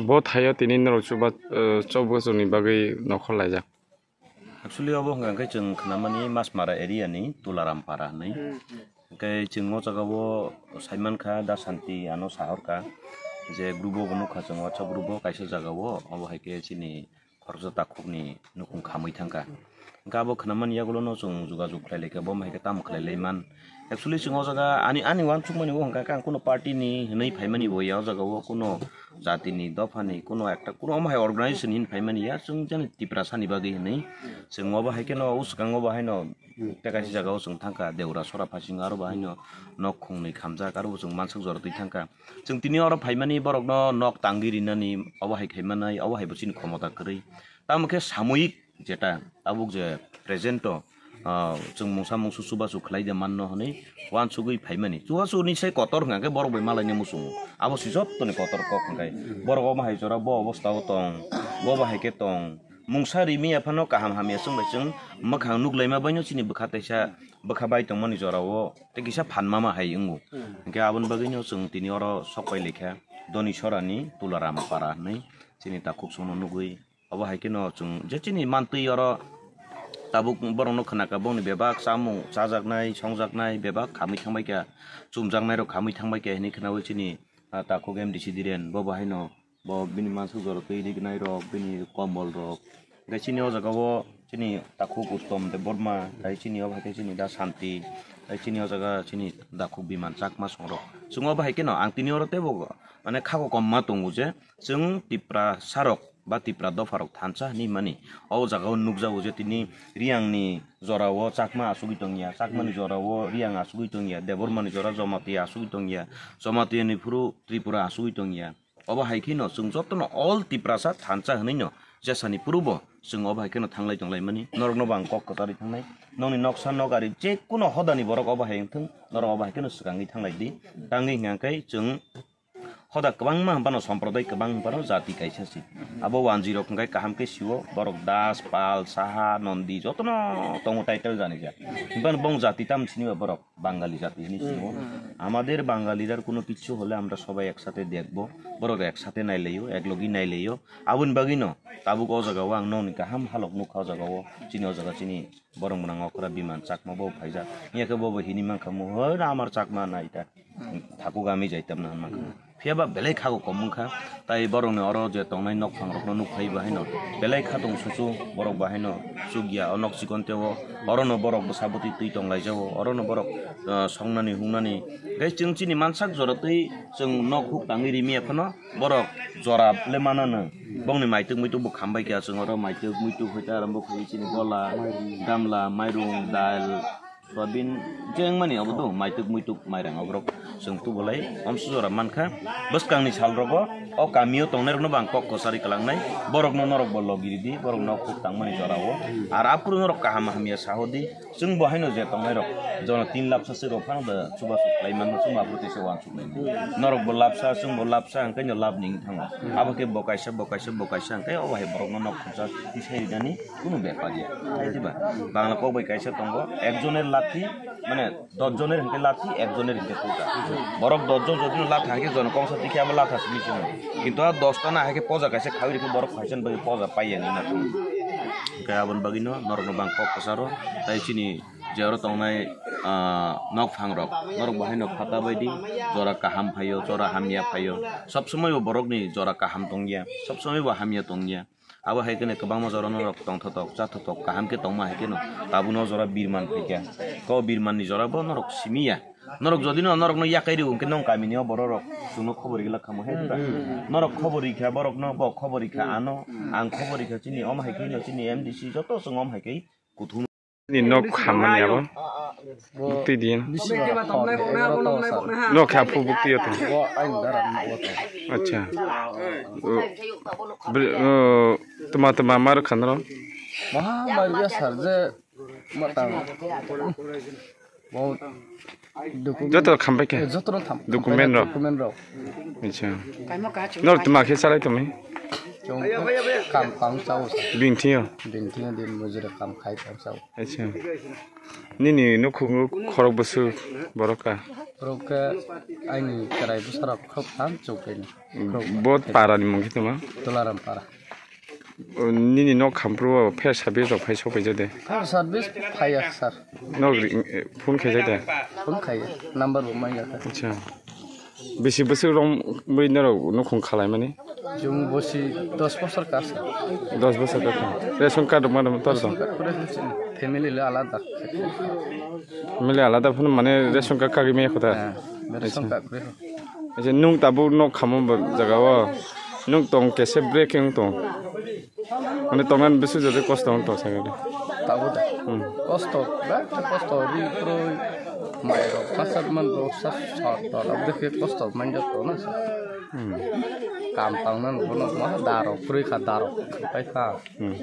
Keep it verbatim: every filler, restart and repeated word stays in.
Bo thaio tini norok chuba, eh, chobwsongni bagwi nokhor laijak. Actually, obo hwnka khe chwng khnamani Masmara area ni Tularam para hwnwi. Hwnkhe chwng o jaga o saimankha, Da Santi ano sahorkha je group o bo nukha chwng WhatsApp group o kaisa jaga o, obo hai khe chini khoroksa takhukni nukung khamwi thangkha. Hwnkhe abo khnamani yagulono chwng jogajog khlai laikha, bo hai khe tamo khlai lai man. Actually, chwng o jaga ani, ani uansukmani bo hwnka khe ang kuno party ni hwnwi phaimani bo ya, o jaga o kuno jati ni, dopha ni, kuno ekta, kuno omo hai organization hwnwi phaimani ya, chwng jani Tiprasa ni bagwi hwnwi. Chwng obo hai kheno, o swkang obo haino, tei kaisa jaga o chwng thangkha, Deura Sora Phasing aro bo haino nok khungnwi khamjak, aro bo chwng mansuk jora twi thangkha. Chwng tini oro phaimani borokno nok tangwi rinani, obo hai khaimanai, obo hai bo chini khomota kwrwi. Tamo khe samoyik jeta tabuk je present o, ah, chwng mungsa mungsu chubachu khlai de manno hwnwi uansugwi phaimani. Chubachu ni sai kotor hwnkha khe borok bai malaini muchungo. Abo si jottoni kotor kok hwnkhe. Borok omo hai jora bo obostha o tong, bo bo hai khe tong. Mungsa rimi aphano kaham hamya chwng bai chwng mwkhang nuk laima baino chini bwkha taisa bwkha bai tongmani jora o tei kisa phan mama hai wngo. Hwnkhe aboni bagwino chwng tini oro sok pai laikha Doni Sorani Tularam para hwnwi chini takhuk songno nugwi. Obo hai kheno chwng je chini mantwi oro tabuk borokno khnakha, bongni bebak chamung chajaknai, songjaknai bebak khamwi thangbaikha, chumjaknairok khamwi thangbaikha hinwi khnaui chini, ah, takhuk M D C Dhiren bo bo haino bo bini mansuk jora twi riknairok, bini kombolrok. Tei chini o jaga o chini takhuk Uttom Debbarma, tei chini o hai khe chini Da Santi, tei chini o jaga chini takhuk Biman Chakma songrok. Chwng obo hai kheno ang tini oro teibo mane kha kokomma tongo je, chwng Tiprasarok ba Tipra dopharok thansa hinwi mani. O jagao nukjago je tini Riyangni jorao Chakma asugwi tongya, Chakmani jorao Riyang asugwi tongya, Debbarmani jora Jamatia asugwi tongya, Jamatiani phuru Tripura asugwi tongya. Obo hai kheno chwng jotono all Tiprasa thansa hwnwino jesani phuru bo chwng obo hai kheno thanglai tonglaimani. Norokno bo ang kok kwcharwi thangnai. Nokni noksa nok ari je kuno hodani borok obo hai wngthwng, norok obo hai kheno swkangwi thanglai di. Tangwi hwnkha khe chwng hoda kwbangma hwnphano, somprodai kwbang hwnphano jati kaisa se. Abo wanjwi rok hwnkhe kaham khe sio, borok Das, Pal, Saha, Nondi jotono tongo title jani ja. Hwnphano bong jati tam siniba borok Bangali jati hinwi sio. Amader Bangalira kuno kichu hole amra sobai eksathai dekbo, borok eksathai nailaio, eklogi nailaio. Aboni bagwino tabuk o jagao ang nokni kaham halok nukha o jagao, chini o jaga chini borok mwnang okra Biman Chakma bo phaijak. Hwnkhe bo bo hinwi mankha, "Mo hoi, amar Chakma nai ta." Thaku gami jaitam na mankha. Phiya ba belai khago kom wngkha. Tai borokni oro je tongnai nokphang rokno nukphai bahaino belai khatong susu borok bahaino chukya o nok chikon teo. Orono borok bwsa bwtwi twi tonglaijao. Orono borok, ah, songnani hungnani. Gai chwng chini mansak jora twi chwng nok huk tangwi rimi ekhano. Borok jora le manano. Bongni maituk muituk bo khambai kha, chwng oro maituk muituk hoite arombo khlai chini gola, gamla, mairung, dal, soyabin, jengmani obo do maituk muituk mairang oborok chwng tubolai omsu jora mankha. Bwskangni salrogo o kamio tongnairokno bo ang kok kwcharwi kwlangnai. Borokno norok bo logi ridi, borok nok huk tangmani jorao. Ar aphuru norok kaham hamya sahodi. Chwng bo haino je tongnai rok, jono tin lapsa se rok phano da chubachu khlai manno, chwng aphuru tisa uansuk nai. Norok bo lapsa, chwng bo lapsa, hwnkhe no lab ning thango. Abo khe bo kaisa, bo kaisa, bo kaisa, hwnkhe obo hai borokno nok khungsa tisai rinani kunu bepar ya. Hai diba? Bangla kok bai kaisa tongo, ekjoner lathi, mane dos joner hwnkhe lathi, ekjoner hwnkhe puja. Borok dos jon jodi no latha hwnkhe jono kongsa tikhe abo latha simi chwng. Kintu a dos ta na hai khe poja kaisa khawi rikhe borok phaisa ni bagwi poja paiya ni na thung. Hwnkhe aboni bagwino norokno bang kok kwcharo, tai chini je oro tongnai, ah, nokphang rok, norok bo haino khata bai di, jora kaham phaio, jora hamya phaio, sob somoi bo borokni jora kaham tongya, sob somoi bo hamya tongya. Abo hai kheno kwbangma jora norok tongthotok, chathotok, kaham khe tongma hai kheno tabukno jora birman phaikha. Ko birmanni jora bo norok simiya. Norok jodi no norokno yakai rw hwnkhe nong kamini o bororok chwngno khobor rwgwlak khamu he diba? Norok khobor rikha borokno, bo khobor rikha ano, ang khobor rikha chini om hai kheno chini M D C joto chwng om hai khai kuthum. Ni nok khammani abo. Bo bukti din. Bisi ba thok de, egaro to sa. Nok kha phu bukti yo to. Bo ain dara ni bo to. Acha. Tma tma mar khanro. Maha mar ya sar je matang. Bo document. Joto khambai khe? Eh, joto no tham-, document khambai ro? Document ro. Acha. Nor tma khe salai tumi? Chwng kam tang chao sa. Bini thwiyo? Bini thwiyo din mujura kam khai tang chao. Acha. Nini nukhungo khorok bwswk borok ka? Borok khe aini chwrai bwsarok khorok tham chwng kaini. Bo parani mung khe tongma? Tularam para. O, nini nok khampru o fire service rok phai sok paijak de? Fire service phaiya sir. Nok ri-, phone khaijak de? Phone khaiya. Number bo manya kha. Acha. Bisi bwswk romwi norok nukhung khalaimani? Chwng bosi dos bosor ka sir. Dos bosor ka kha. Ration card rok mano tor dong? Ration card kore hwnwi chini. Family le alada. Family alada phano mane ration card kagwi maya kho ta? Ha, ration card kore. Acha, nwng tabuk nok khamo ba jaga o. Nwng tong kese break wng tong. Mane tongnan bisi jodi kosto wng tong sakhe. Tabuk da. Hmm. Kosto, ba kosto ri kroi. Mai rok pasat man rok sa sat rok dekhe kosto man jat na. Hmm. Kam tangnan bono ma daro kroi kha daro. Pai kha. Hmm.